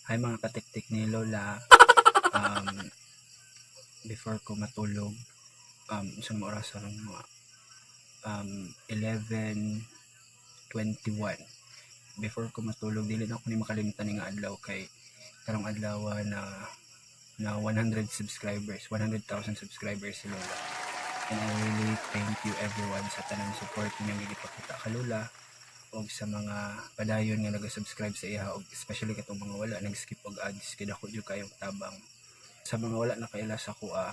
Hi, mga katiktik ni Lola. Before ko matulog, isang oras ron, mga 11:21. Before ko matulog, dili na ako ni makalimutan ni nga adlaw kay karong adlaw na na 100 subscribers, 100,000 subscribers si Lola. And I really thank you everyone sa tanang support ninyong gipakita ka Lola og sa mga padayon nga nag-subscribe sa iya og especially katong mga wala nag-skip og ads kay dako jud kayong tabang. Sa mga wala nakaila sa akoa,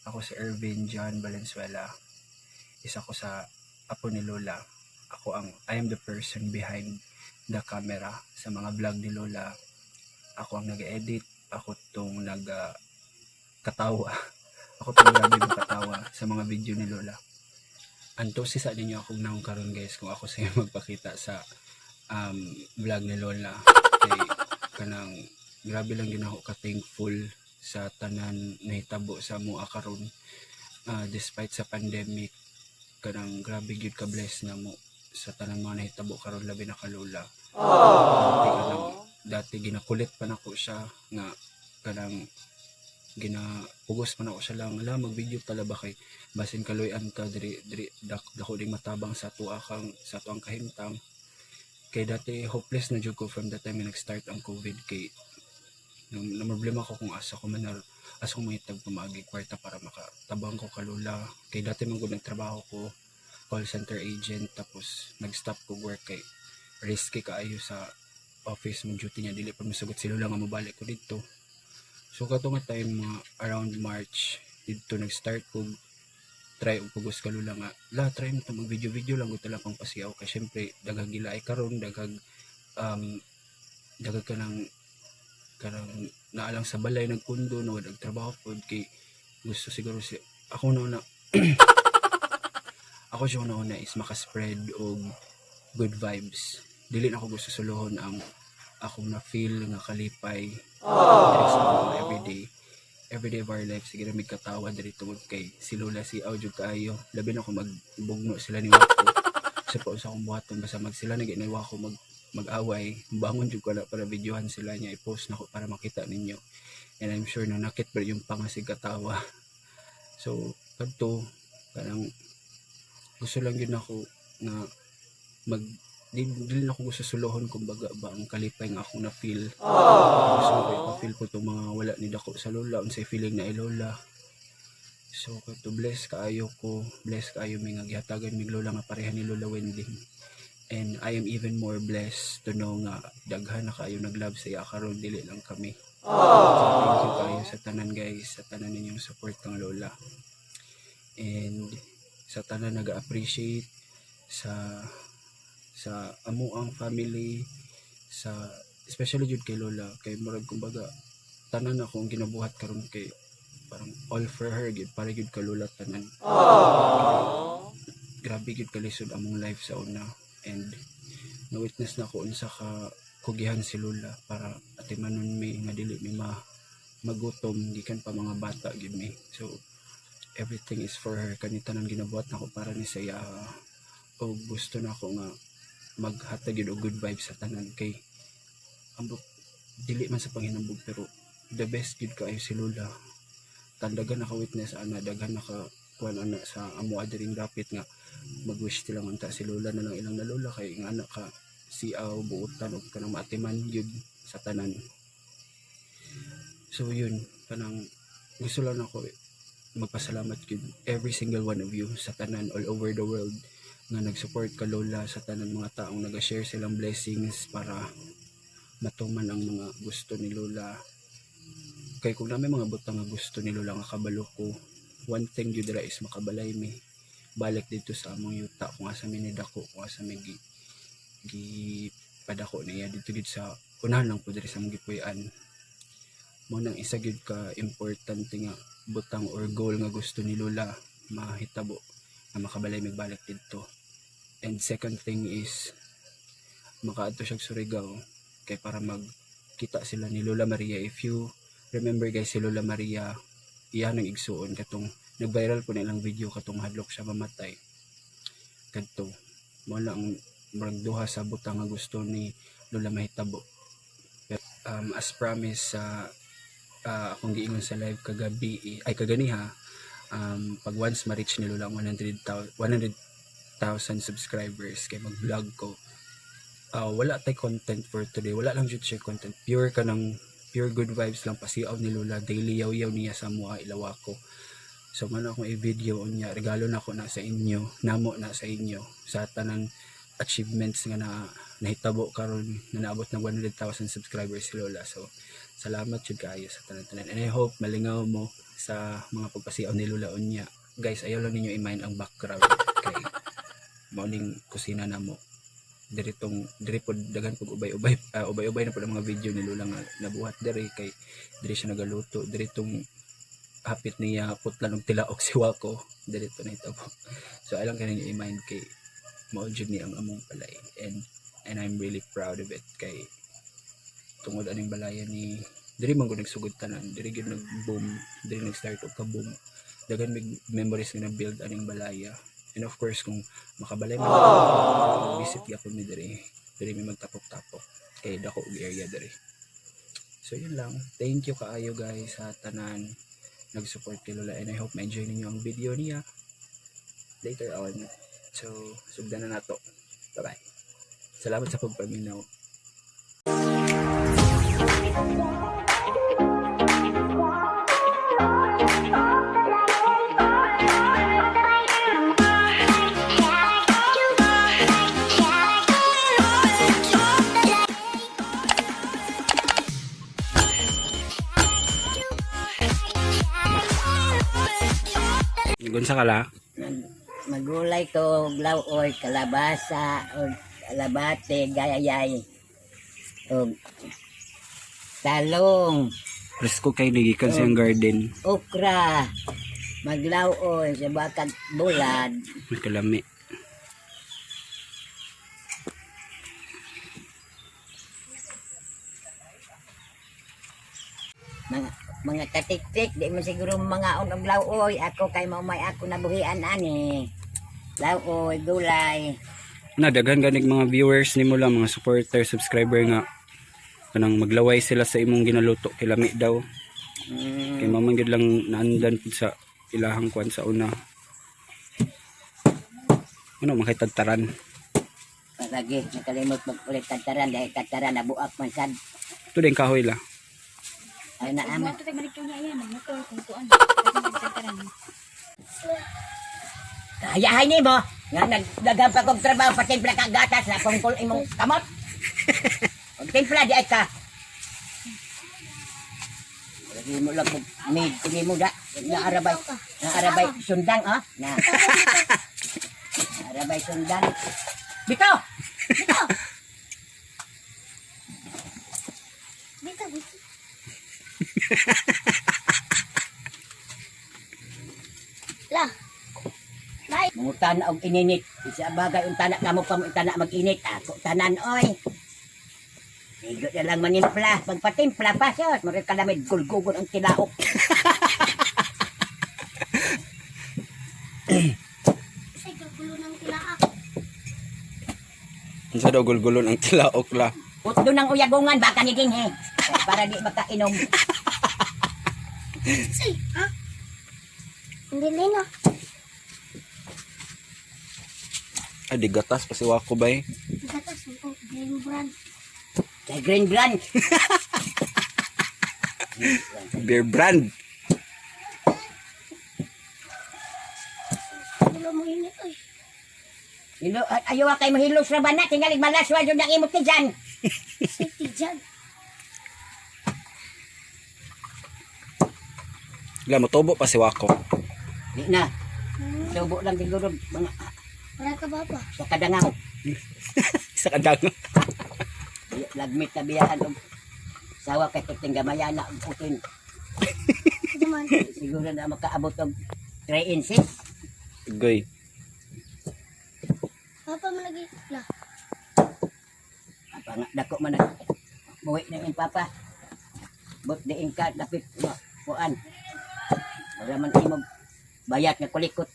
ako si Ervin John Valenzuela. Isa ko sa apo ni Lola. Ako ang I am the person behind the camera sa mga vlog ni Lola. Ako ang nag-edit, ako tong nag katawa. Ako tong grabe makatawa sa mga video ni Lola. Antosi sa ninyo akong naong karon, guys, kung ako sa magpakita sa vlog ni Lola kay kanang grabe lang din ako ka-thankful sa tanan nahitabo sa amoa karon. Despite sa pandemic, kanang grabe gyud ka bless na mo sa tanan mga nahitabo karon, labi na ka Lola. Dati kanang dati ginakulit pa nako siya nga kanang ginapugos pa nako siya lang, ala, mag-video tala ba kay basin kaluy-an ta diri diri dako ding matabang sa tuwa kang sa tuang kahimtang. Kay dati hopeless na jud ko from the time nga nag-start ang COVID kay na problema ko kung asa ko man asa ko mangitag pamaagi kwarta para makatabang ko ka Lola. Kay dati man gud nagtrabaho ko, call center agent, tapos nag-stop ko work kay risky kaayo sa office mo duty niya, dili pa masugot si Lola nga mobalik ko didto. So kato nga time, mga around March didto, nag-start ko try og pugos ka Lola nga, la, try mo to mag video video lang gud lang pang pasiyaw kay syempre daghang gila ay karon, daghang daghang kanang kanang naalang sa balay nagpundo na wala trabaho pod. Kay gusto siguro si ako na ako siya una una is makaspread og good vibes. Dili na ako gusto suluhon ang akong na feel nga kalipay diri sa mga everyday everyday of our life. Sige na mig katawa diri tungod kay si Lola si jud kaayo, labi na kung magbugno sila ni Wako sa pa sa akong buhaton. Basta mag sila nag ni Wako mag-away, bangon jud ko na para videohan sila niya, i-post na ko para makita ninyo. And I'm sure na nakit ba yung pangasig katawa. So kadto kanang gusto lang yun ako nga mag di na ako gusto suluhon kumbaga ba ang kalipay nga akong na feel. Gusto ko ipa-feel ko itong mga wala ni dako sa lola unsay feeling na lola. So kadto, bless kaayo ko, bless kaayo mi nga gihatagan mig lola nga pareha ni Lola Wendy. And I am even more blessed to know nga daghan na kaayo nag-love sa iya karon, dili lang kami. So thank you kaayo sa tanan, guys, sa tanan ninyong support kang lola and sa tanan naga-appreciate sa amo ang family, sa especially jud kay lola, kay murag kumbaga tanan ako ang ginabuhat karon kay parang all for her gyud, para gyud ka lola tanan. Grabe gyud kalisod among life sa una and na-witness na ko unsa ka kugihan si lola para atimanon mi nga dili mi ma magutom gikan pa mga bata gyud mi. So everything is for her. Kani tanan ginabuhat nako para ni sa iya og gusto na ako nga maghatag gyud og good vibes sa tanan kay ambot dili man sa panghinambog, pero the best gyud kaayo si lola. Tandagan naka witness ana, daghan naka kuan ana sa amo adiring dapit nga mag-wish sila unta si lola na lang ilang nalola kay nga anak ka siaw buutan og kanang maatiman gyud sa tanan. So yun, kanang gusto lang ako magpasalamat gyud every single one of you sa tanan all over the world nga nag-support ka lola, sa tanan mga taong nag-share silang blessings para matuman ang mga gusto ni lola. Kay kung namin mga butang nga gusto ni lola nga kabalo ko, one thing gyud dira is makabalay mi balik dito sa among yuta kung asa mi nidako, kung asa mi gi padako niya dito gid sa unahan lang po diri sa among gipuy-an. Mo nang isa gyud ka importante nga butang or goal nga gusto ni Lola mahitabo nga makabalay migbalik didto. And second thing is makaadto siya Surigao kay para magkita sila ni Lola Maria. If you remember, guys, si Lola Maria, iya nang igsuon katong nag-viral po na ilang video katong hadlok siya mamatay. Kadto mo lang ang murag duha sa butang nga gusto ni Lola mahitabo. As promised sa akong giingon sa live kagabi, ay kaganiha, pag once ma-reach ni Lola ang 100,000 100,000 subscribers kay mag-vlog ko. Wala tay content for today. Wala lang jud siya content. Pure ka ng pure good vibes lang, pasiaw ni Lola, daily yaw-yaw niya sa mua ilawa ko. So man akong i-video niya, regalo na ko na sa inyo, namo na sa inyo sa tanang achievements nga na nahitabo karon na naabot ng 100,000 subscribers si Lola. So salamat jud kaayo sa tanan-tanan. And I hope malingaw mo sa mga pagpasiaw ni Lola unya. Guys, ayaw lang ninyo i-mind ang background kay mao ning kusina namo. Diri tong diri pod daghan pug ubay-ubay, ubay-ubay na pod ang mga video ni Lola nga nabuhat diri kay diri siya nagaluto. Diri tong hapit niya putlan og tilaok si Wako, diri to nahitabo. So ayaw lang kay ninyo i-mind kay mao jud ni ang among balay and I'm really proud of it kay tungod aning balaya ni diri man gud nagsugod tanan, diri gyud nag-boom, diri nag-start og ka-boom. Daghan mig memories nga na-build aning balaya. And of course, kung makabalay man ako, visit gyapon mi diri, diri mi magtapok-tapok kay dako og area diri. So yun lang, thank you kaayo guys sa tanan nag-support kay Lola and I hope ma-enjoy ninyo ang video niya later on. So sugdan na nato. Bye bye, salamat sa pagpaminaw. Gunsa ka la? Magulay ko, glaoy, kalabasa, o kalabate, gayayay. O talong, Presko kay gikan sa iyang garden. Okra, maglaoy, sa bakag bulad. May kalami. Mga katiktik, di mo siguro mga og lauoy. Ako kay maumay ako nabuhian ani. Lauoy, gulay. Na daghan ganig mga viewers nimo lang, mga supporter, subscriber nga kanang maglaway sila sa imong ginaluto kay lami daw. Kay mamang gyud lang naandan pud sa ilahang kuan sa una. Ano man kay tadtaran. Palagi, nakalimot mag-ulit tagtaran dahil tagtaran nabuak man sad. Ito din kahoy la. Ay na ama. Mo tayo manikyo niya yan, magmotor kung kuan. Kayahay nimo nga nagdagan pa kog trabaho patimpla ka gatas na kung kul imong kamot. Og timpla di ay ka. Lagi mo lang kog mid kini mo da na arabay. Na arabay sundang ah. Na. Arabay sundang. Bito. Bito! Bito, bito. La. Lai. Mangutan og ininit. Isa bagay unta na kamo pa mo unta na mag-init. Ako tanan oy. Higot na lang manimpla. Pagpatimpla pa siya. Murag kalamid gulgugon ang tilaok. Sa gulo ng tilaak. Unsa daw gulgulon ang tilaok la? Utdo ng uyagungan baka ni dinhi. Para di makainom. Say, ha? Hindi na. Ay di gatas pa si Wako bay. Gatas mo green brand. Kay Green Brand. Beer brand. Gulo mo init oy. Hilo, ayaw kay mahilos ra ba na tingali malaswa jud ang imong tiyan. Safety dyan. La motubo pa si Wako. Di na. Subo lang siguro mga Para ka ba pa? sa kadangaw. Isa ka dang. Lagmit na biyahan og sawa kay tuting gamayana og putin. Ito man. Siguro na makaabot og 3 inches. Goy. Papa mo lagi. La. Apa nga dako man ang buhi na yung papa. But diin ka dapit mo kuan. Wala man imong bayat nga kulikot.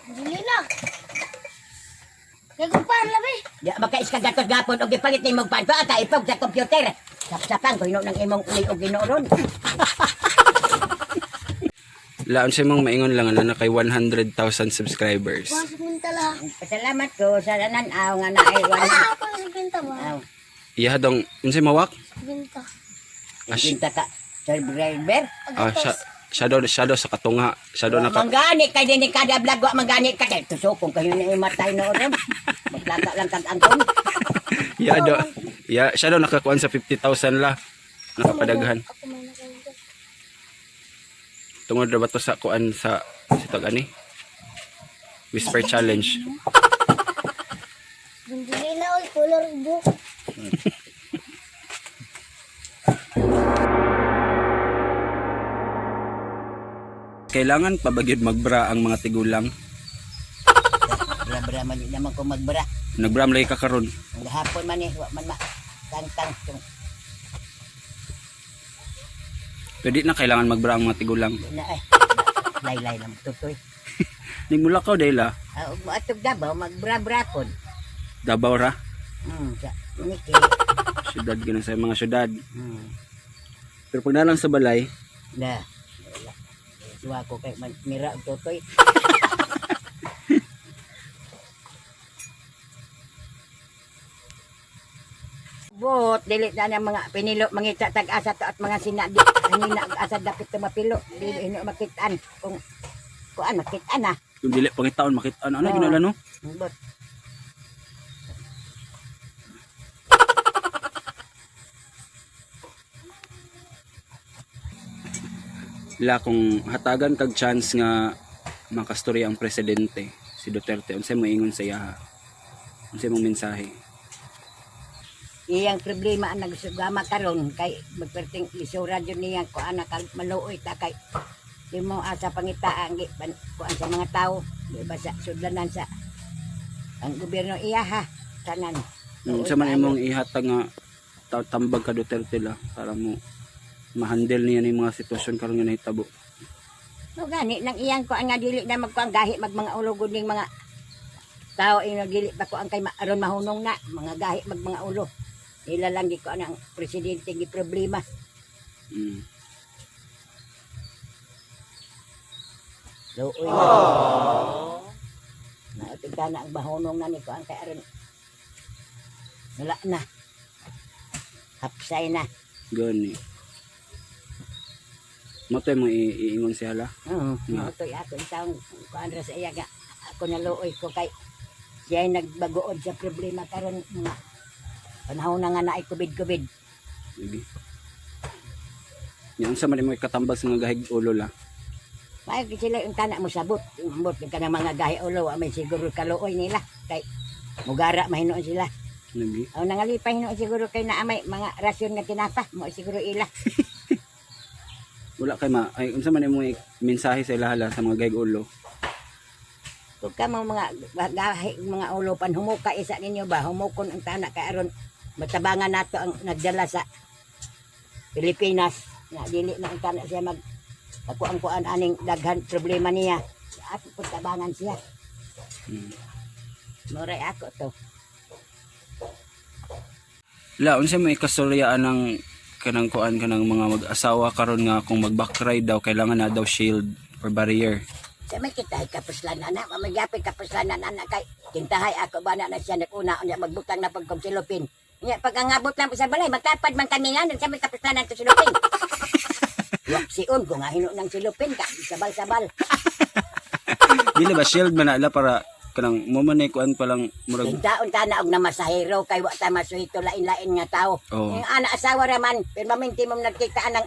Hindi na. Kay kupan labi. Di makais ka gatos gapon og gipalit nimo pan pa ka ipog sa computer. Sapsapan ko hinuon ng imong uli og Ginoo ron. La, unsay mong maingon lang ana kay 100,000 subscribers. Kuha sa kwenta la. Pasalamat ko sa nan-aw nga naay Ala wala. ako sa kwenta ba? Aw, Iya dong, unsay mawak? Kwenta. Ah, kinta ka subscriber. Ah, siya daw sa katunga. Siya daw naka Manggani kay dinhi kada vlog wa manggani ka kay tusokong kayo na imatay no ron. Maglaka lang kag angkon. Iya daw. Iya, siya daw nakakuan sa 50,000 la. Nakapadaghan. Ako man nakakwenta. Tungod ra ba to sa kuan sa tag ani? Whisper challenge. Bundili na oy color book. Kailangan pa ba gyud magbra ang mga tigulang? Bra-bra man di naman ko magbra. Nagbra man lagi ka karon. Ang gahapon man eh, wa man ma tang-tang tung Pero di na kailangan magbra ang mga tigulang. di na eh. Laylay lang tutoy. Ningmula ka dahil ah. Ah, ug moadtog Davao magbra-bra pod. Davao ra. Sa Niki. Syudad ganun sa mga syudad. Pero pag nalang sa balay, Na. Wala. Suwa ko kay man mira og tutoy. Bot, dili na ng mga pinilo, mangita tag-asa to at mga sinadi. Kanina og asa dapit tumapilo, dili hino makitaan. Kung kuan makitaan na. kung dili pangitaon makita ano ano Oo. ginala no? Bot. La kung hatagan kag chance nga makastorya ang presidente si Duterte, unsay moingon sa iya? Unsay mong mensahe? Iyang problema ang nagsugama karon kay magperting lisura jud niya kuan na maluoy ta kay di mo asa pangita ang kuan sa mga tao di ba sa sudlanan sa ang gobyerno iya ha tanan. Unsa man imong ihatag nga tambag ka Duterte la para mo ma-handle niya ni mga sitwasyon karon nga nahitabo. No gani nang iyang kuan nga dili na magkuan gahi mag mga ulo gud ning mga tao ino dili pa kuan kay aron mahunong na mga gahi mag mga ulo nila lang gi kuan ang presidente gi problema. Luoy na. Naipigta na ang bahunong na ni kuan kay aron wala na. Hapsay na. Gani. Mo to imong iingon siya la. Oo. Nga. Mao ako ang taong kuan ra sa iya nga ako naluoy ko kay siya ay nagbagood sa problema karon mga panahon na nga naay COVID-COVID. Sige. Nya unsa man imong ikatambag sa mga gahig ulo la? Maayo kay sila yung tanak mo sabot. Ambot yung kanang mga gahi ulo, wa may siguro kaluoy nila kay mugara mahinuon sila. Lagi. Aw nangalipay hinuon siguro kay naamay mga rasyon nga tinapa mo siguro ila. Wala kay ma ay unsa man imong mensahe sa ilaha la sa mga gahig ulo? Kung ka mga gahi mga ulo pan humuka isa ninyo ba humukon ang tanak kay aron matabangan nato ang nagdala sa Pilipinas na dili na ang tanak siya mag kakuang-kuan aning daghan problema niya. At pagtabangan siya. Moray ako to. La unsa may ikasurya anang kanang kuan kanang mga mag-asawa karon nga kung mag-back ride daw kailangan na daw shield or barrier. Sa may kita ay kapuslanan na, mamagyapin kapuslanan na kay kintahay ako ba na na siya naguna unya magbutang na pagkong silupin. Nya pag ang abot lang sa balay magtapad man kami nga sa may kapuslanan to silupin. Wa siun ko nga hino ng silupin ka sabal-sabal. Dili ba shield man na la para kanang mo man ay kuan pa lang murag Kintaon ta na og namasahero kay wa ta masuhito lain-lain nga tao. Oh. Yung ana asawa ra man permanente mo nagkita ang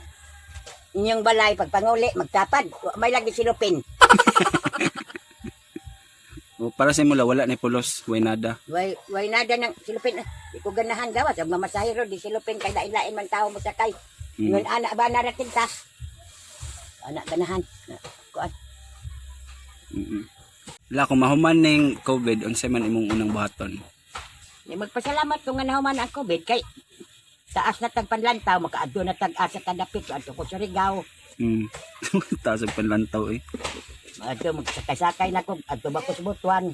inyong balay pagpanguli magtapad wa may lagi silupin. O, para sa imo la wala na pulos, way nada. Way nada ng silupin. Di ko ganahan gawas. Ang mamasahero, di silupin kay lain-lain man tao mo sakay. Ngun ana ba narating ta? Ana ganahan. Kuan. La kung mahuman ning COVID unsay man imong unang buhaton? Di magpasalamat kung nga nahuman ang COVID kay taas na tag panlantaw makaadto na tag asa kadapit adto ko Surigao. Taas og panlantaw eh. Adto magsakay-sakay na ko adto ba ko sa Butuan.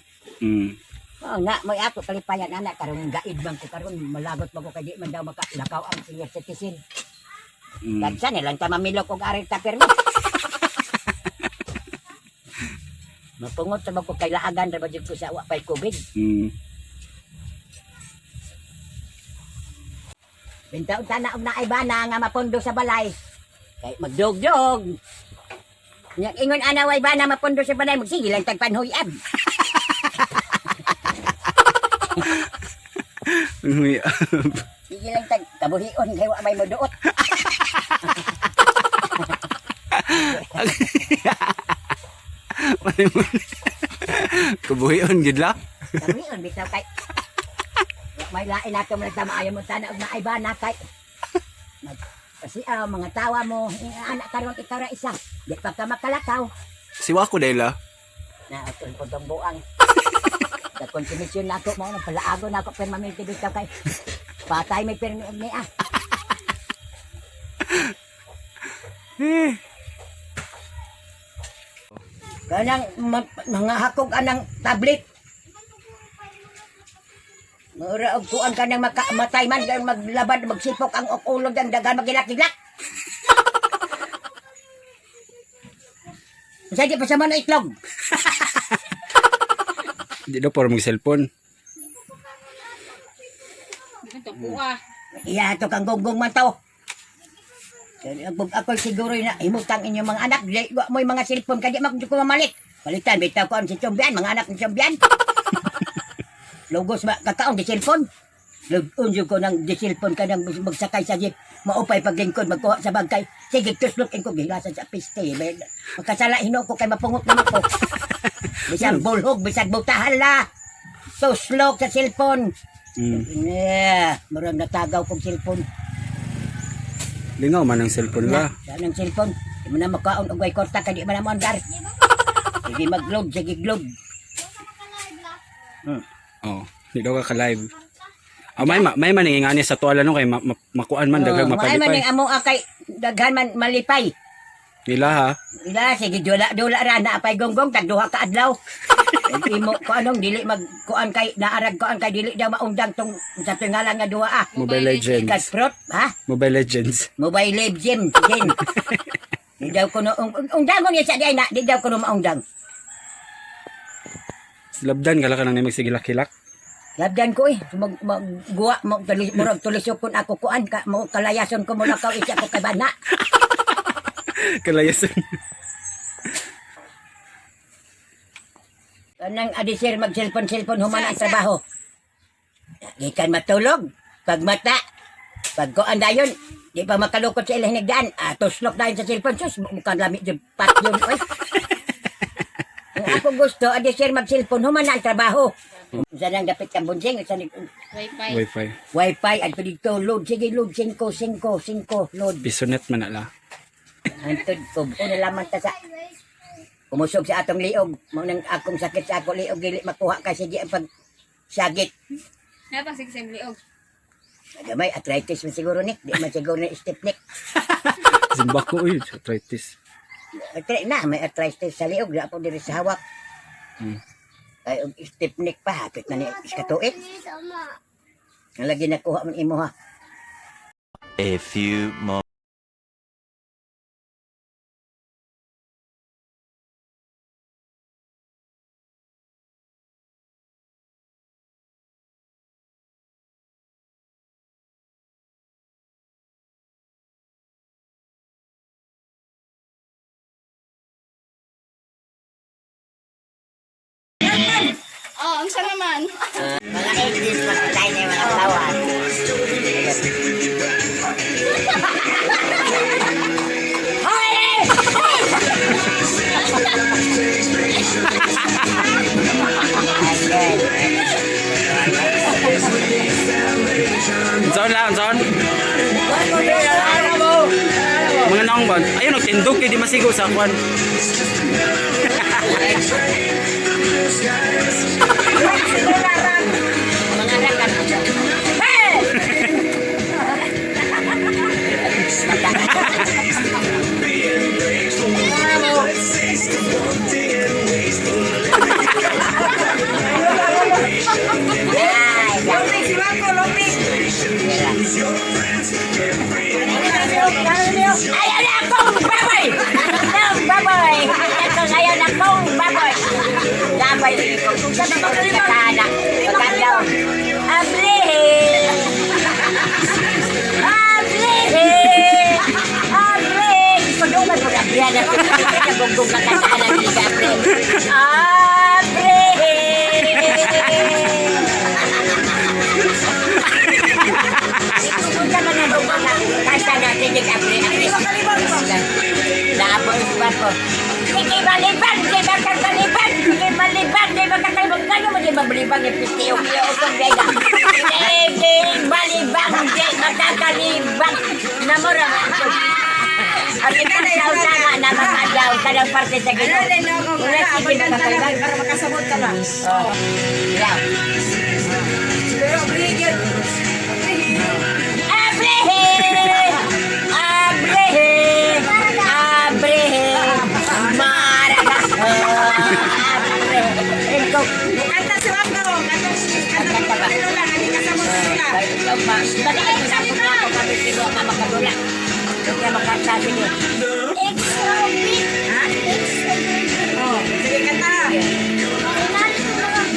Oh, na may ako kalipayan anak karon gaid man ko karon malagot man ko kay di man daw makalakaw ang senior citizen. Dagsa nilang ta mamilok og aring ta pirmi. Mapungot sa ko kay laagan ra ba jud ko sa wa pay COVID. Bintaon ta na og naay bana nga mapondo sa balay. Kay magdugdog. Nya ingon ana way bana mapondo sa balay magsige lang tag panhuy-an. Uy. Sige lang tag kabuhion kay wa may moduot. Kubuhion gid la. Kabuhion bitaw kay wa may lain nato man tama ayaw mo tana og naay bana kay mag kasi mga tawa mo eh, anak karon ikaw ra isa di pa ka makalakaw. Siwa ko dahil la. Na atong putong buang. Sa konsumisyon na ako mo palaago na ako permanente bitaw kay patay may permi og niya. Eh. Kanang mga hakog anang tablet. Mura og kuan kanang makamatay man kay maglabad magsipok ang ulo dang dagan magilak-gilak. Unsa di pa sa man itlog? Di daw por mag cellphone. Iya to kang gonggong man to. Kaya ako siguro na himutang inyong mga anak, di wa mo'y mga cellphone kay di man ko mamalit. Palitan bitaw ko ang si Chombian, mga anak ni Chombian. Lugos ba kakaon di cellphone? Lugon jud ko ng di cellphone ka nang magsakay sa jeep, maupay paglingkod magkuha sa bangkay. Sige tuslok ko gilasan sa piste. Makasala hinuo ko kay mapungot naman ko. Bisag bulhog, bisag butahan la. Tuslok sa cellphone. Yeah, murag natagaw kong cellphone. Lingaw man ang cellphone la. Na, sa nang cellphone. Di mo na makaon og way kwarta kay di man na mo andar. Sige mag-load, sige load. Oh, di daw ka ka-live. Ah, may man ngani sa tuwa no kay makuan man daghang Oh, maay man mapalipay. ning amo kay daghan man malipay. Nila ha. Ila sige dula dula ra na apay gonggong tag duha ka adlaw. Imo ko anong dili mag kuan kay naarag kuan kay dili daw maundang tong sa tingalan nga duha ah. Mobile Legends. Kasprot, ha? Mobile Legends. Mobile Legends, din. Di daw kuno undangon niya sa di ay na, di daw kuno maundang. Labdan ka lang ka nang magsigilak-hilak. Labdan ko eh. Mag, magguwa, mag, tulis, murag tulisokon ako kuan, ka, mo, kalayason ko mula ka, isa ko kay bana. Kalayasan. Kanang adisir mag cellphone cellphone human ang trabaho. Gikan matulog, pagmata, pag kuan dayon, di pa makalukot sa ilang hinagdaan. Ah, tuslok dayon sa cellphone sus, mukhang lami jud pat yun oy. Ang ako gusto, adisir mag cellphone human ang trabaho. Sa nang dapit kang bunsing, sa Wi-Fi. Wi-Fi. wifi at dito load sige load 5 5 5 load. Pisonet man na la. Antod ko, una lamang ta sa kumusog sa atong liog. Mao nang akong sakit sa ako liog dili makuha kasi di ang pag sagit. Napasig sa liog. Gamay arthritis man siguro ni, di man siguro ni stiff neck. Zimbako uy, arthritis. Arthritis na, may arthritis sa liog, di po diri sa hawak. Ay og stiff neck pa hapit na ni iskatuig. Sama. Ang lagi nakuha man imo ha. A few moments. Oh, ang siya naman. Mga English makatay na mga tawa. Unsaon la, unsaon? Mga naong ba? Ayun, nagtindog kay di masigo sa kwan. Mga rakan. Hey! Si Wako, Lopig. Ayaw na akong baboy! Akong baboy! Ayaw na akong baboy! Baboy, kung sa mga kakanak, pagkadaw. Ablihe! Ablihe! Ablihe! Pagduman po na biya na gunggong na kataan ang liga, ablihe! Ablihe! Kung sa mga gunggong na kanta na tinig, ablihe, ablihe. Naabot pa ko. Sige, malibang! Di ba kakalibang? Sige, malibang! Di ba kakalibang? Kano mo di mabalibang yung pistiyo? Kaya utong gaya. Sige, malibang! Di makakalibang! Namura nga ako. Ang itang sa nga na makadyaw ka ng parte sa Ano ginoo. din ako, Wala, kanta, sige, pagkanta lang, makakalibang. para makasabot ka ba? Oh. Yeah. Pero obligate. Abrehe! Abrehe! Abrehe! Maraga! Abrehe! Ikaw, Kanta si Wako, kanta kanta Kanta ba? si Lola, hindi kasabot si Lola. Extra big. Ha? Extra big. Oh, sige, kanta. Ay, narito na lang.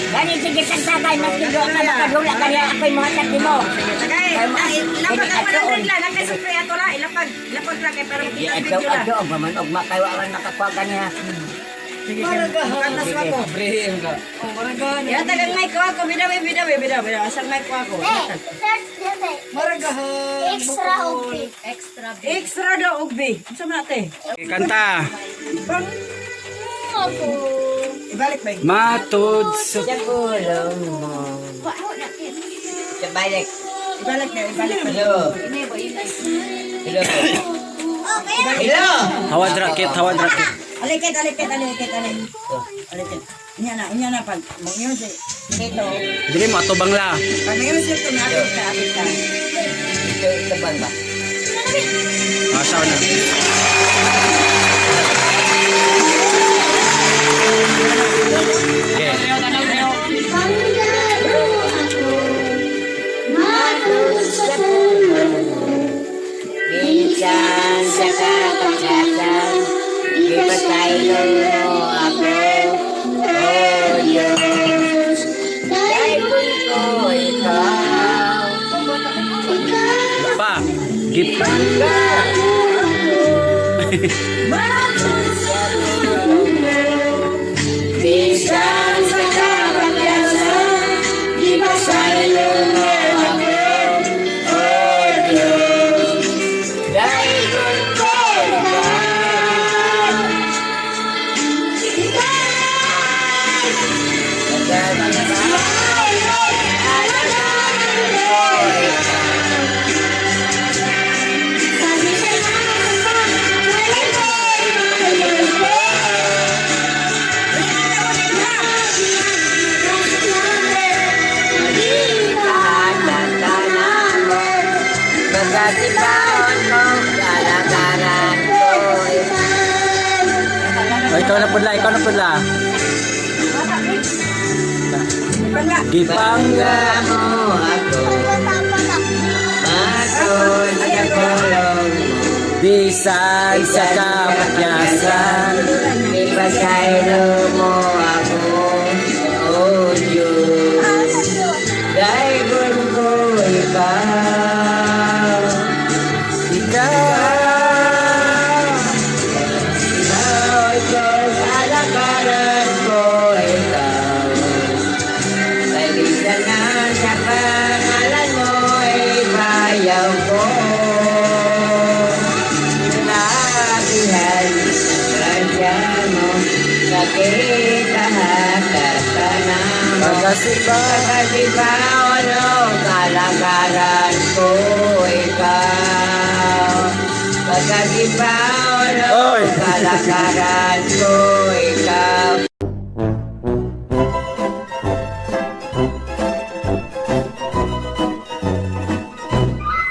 Gani sige kanta kay mas kido ka makadula kaya ako'y mga tagdi mo. Tagay, ay, ilapag ang 100 lang, nakay supre ato la, ilapag, ilapag lang kay para Di makita ang adto video la. adto og maman og makayo awan makakuha ganiha. Sige, kanta si Wako. Yata kang mic ko ako, bidaw, bidaw, bidaw, bidaw. Asang mic ko ako? Eh, search dito. Extra big. Extra big. Extra daw og B. Unsa man ate? Kanta. Ako. Ibalik ba? Matod sa Sa pulong mo. Sa balik. Ibalik na, ibalik. Hello. Hello. Hello. Hawad raket, hawad raket. Alikit, alikit, alikit, alikit. Alikit. Unya na pag mo si dito. Dili mo ato bangla. Pag ngayon siya to apit ka, apit ka. Ito ito ba ba? Ah, siya na. Okay. Panggago ako. Matulog sa tulog mo. Bisan sa kapaglasan, ipasaylo mo ako, O Diyos. Dahil Dahil ko ikaw. ikaw Pa. Gip. Panggago ako. Matulog sa tulog mo. Bisan sa kapaglasan, ipasaylo mo ako, O Diyos. Dahil ko ikaw. Sabi sa mga, Pagkatipaon ko, kalakaran ko. Oh, ikaw na pudla, ikaw na pudla. Gipangga. Mo ako, matod sa kulong mo. Bisan sa kapagyasan. Ipasaylo mo ako, O Diyos. Dahil ko ikaw. Ikaw. Ikaw, ikaw, kalakaran ko ikaw. Kaibigan na sa pangalan mo ay bayaw ko. Labihan, radya mo, nakita mo. Pagkasiba. Pagkasiba, ano, kalakaran ko ikaw. Pagkasiba, ano, Oy! kalakaran ko ikaw.